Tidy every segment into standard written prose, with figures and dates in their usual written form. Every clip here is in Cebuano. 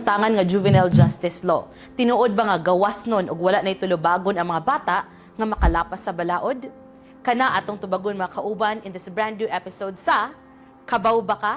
Kasamtangan nga juvenile justice law? Tinuod ba nga gawas nun ug wala nay tulubagon ang mga bata nga makalapas sa balaod? Kana atong tubagon, mga kauban, in this brand new episode sa Kabaw Ba Ka?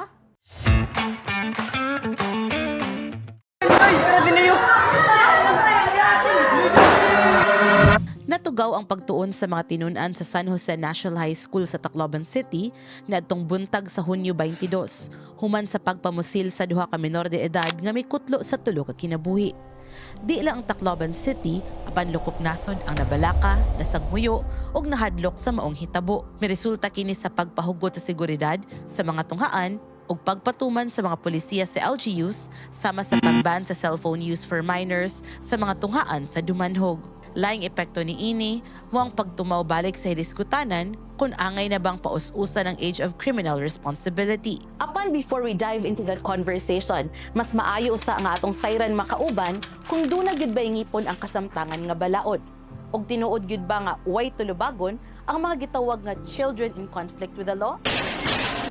Natugaw ang pagtuon sa mga tinun-an sa San Jose National High School sa Tacloban City niadtong buntag sa Hunyo 22, human sa pagpamusil sa duha ka menor de edad nga mikutlo sa tulo ka kinabuhi. Di lang ang Tacloban City, apan lokop nasod ang nabalaka, nasagmuyo ug nahadlok sa maong hitabo. Miresulta kini sa pagpahugot sa seguridad sa mga tunghaan ug pagpatuman sa mga polisiya sa LGUs sama sa pagban sa cellphone use for minors sa mga tunghaan sa Dumanhog. Laing epekto niini mao ang pagtumaw balik sa hilisgutanan kung angay na bang paus-usan ang age of criminal responsibility. Apan before we dive into that conversation, mas maayo usa nga atong sayran, makauban, kung duna gyud ba ngipon ang kasamtangan nga balaod. Og tinuod gyud ba nga way tulubagon ang mga gitawag nga children in conflict with the law?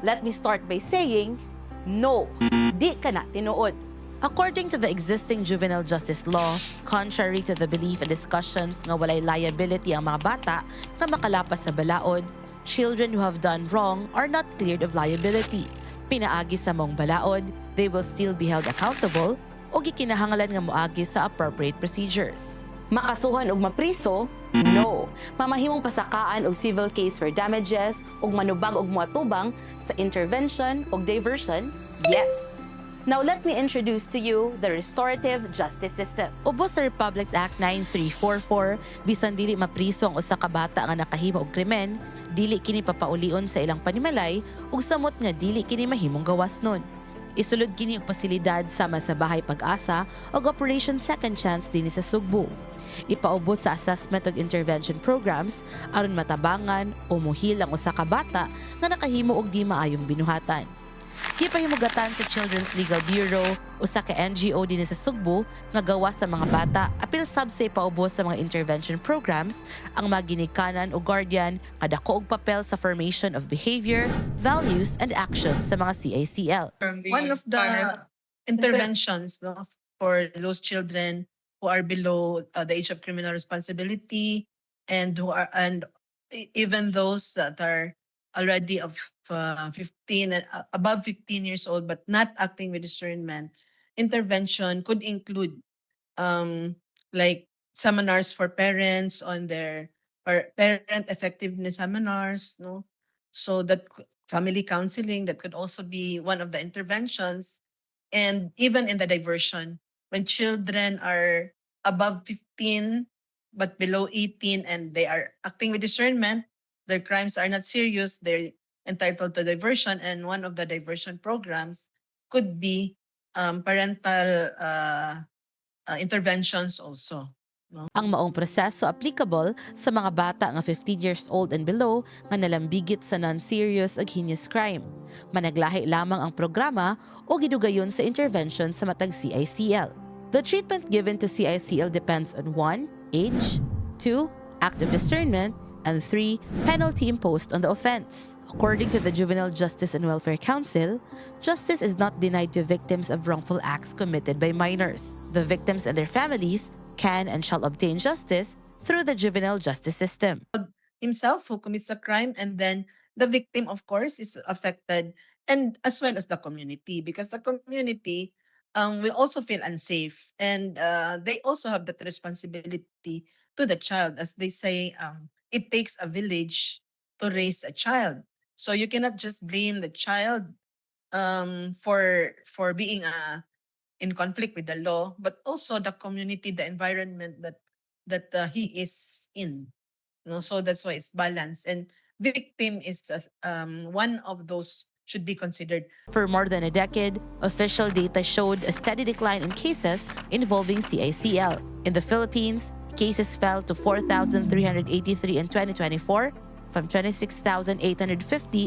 Let me start by saying, no, di kana tinuod. According to the existing juvenile justice law, contrary to the belief and discussions nga walay liability ang mga bata nga makalapas sa balaod, children who have done wrong are not cleared of liability. Pinaagi sa maong balaod, they will still be held accountable o gikinahanglan nga moagi sa appropriate procedures. Makasuhan og mapriso? No. Mamahimong pasakaan og civil case for damages ug manubag og moatubang sa intervention ug diversion? Yes. Now let me introduce to you the restorative justice system. Ubos sa Republic Act 9344, bisan dili mapriso ang usa ka bata nga nakahimo og krimen, dili kini papaulion sa ilang panimalay ug samot nga dili kini mahimong gawas nun. Isulod kini og pasilidad sama sa Bahay Pag-asa ug Operation Second Chance dinhi sa Sugbo. Ipaubos sa assessment ug intervention programs aron matabangan o muhil ang usa ka bata nga nakahimo og di maayong binuhatan. Gipahimugatan sa Children's Legal Bureau, usa ka NGO dinhi sa Sugbo nga gawas sa mga bata, apil sab sa ipaubos sa mga intervention programs ang mga ginikanan o guardian nga dako og papel sa formation of behavior, values and actions sa mga CICL. From the One of the panel. Interventions, no, for those children who are below the age of criminal responsibility and who are and even those that are already of 15 and above 15 years old but not acting with discernment, intervention could include like seminars for parents on their or parent effectiveness seminars, no? So that family counseling, that could also be one of the interventions. And even in the diversion, when children are above 15 but below 18 and they are acting with discernment, their crimes are not serious, they're entitled to diversion. And one of the diversion programs could be parental interventions also. Ang maong proseso applicable sa mga bata nga 15 years old and below nga nalambigit sa non-serious ug heinous crime. Managlahi lamang ang programa o gidugayon sa intervention sa matag CICL. The treatment given to CICL depends on 1. Age, 2. Act of discernment, and 3. Penalty imposed on the offense. According to the Juvenile Justice and Welfare Council, justice is not denied to victims of wrongful acts committed by minors. The victims and their families can and shall obtain justice through the juvenile justice system. Himself who commits a crime, and then the victim, of course, is affected, and as well as the community, because the community will also feel unsafe and they also have that responsibility to the child. As they say, it takes a village to raise a child, so you cannot just blame the child for being in conflict with the law, but also the community, the environment that he is in, no? So that's why it's balance, and victim is one of those should be considered. For more than a decade, official data showed a steady decline in cases involving CICL. In the Philippines, cases fell to 4,383 in 2024 from 26,850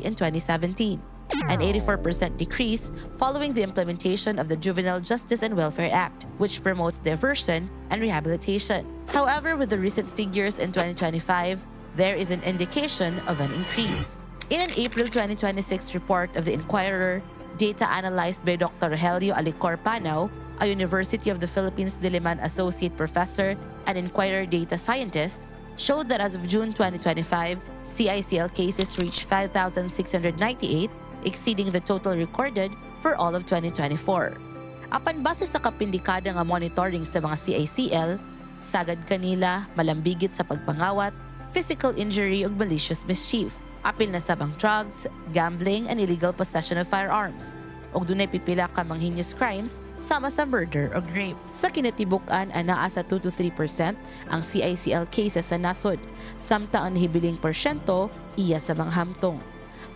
in 2017, an 84% decrease following the implementation of the Juvenile Justice and Welfare Act, which promotes diversion and rehabilitation. However, with the recent figures in 2025, there is an indication of an increase. In an April 2026 report of the Inquirer, data analyzed by Dr. Rogelio Alicor Panao, a University of the Philippines Diliman associate professor and Inquirer data scientist, showed that as of June 2025, CICL cases reached 5,698, exceeding the total recorded for all of 2024. Apan base sa kapindikada nga monitoring sa mga CICL, sagad kanila malambigit sa pagpangawat, physical injury ug malicious mischief. Apil na sab ang drugs, gambling, and illegal possession of firearms. Ug dunay pipila ka mga heinous crimes sama sa murder o rape. Sa kinatibuk-an, anaa sa 2 to 3% ang CICL cases sa nasod, samtang ang nahibiling porsyento iya sa mga hamtong.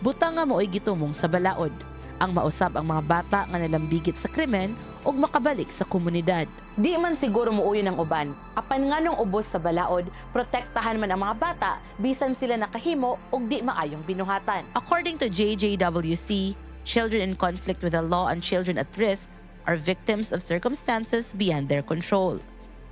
Butang nga mao'y gitumong sa balaod ang mausab ang mga bata nga nalambigit sa krimen ug makabalik sa komunidad. Di man siguro muuyon ang uban, apan nganong ubos sa balaod, protektahan man ang mga bata bisan sila nakahimo og di maayong binuhatan. According to JJWC, children in conflict with the law and children at risk are victims of circumstances beyond their control.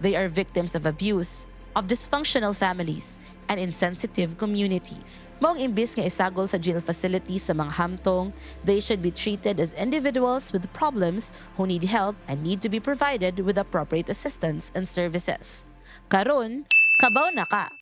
They are victims of abuse, of dysfunctional families, and insensitive communities. Maong imbis nga isagol sa jail facilities sa mga hamtong, they should be treated as individuals with problems who need help and need to be provided with appropriate assistance and services. Karon, kabaw na ka.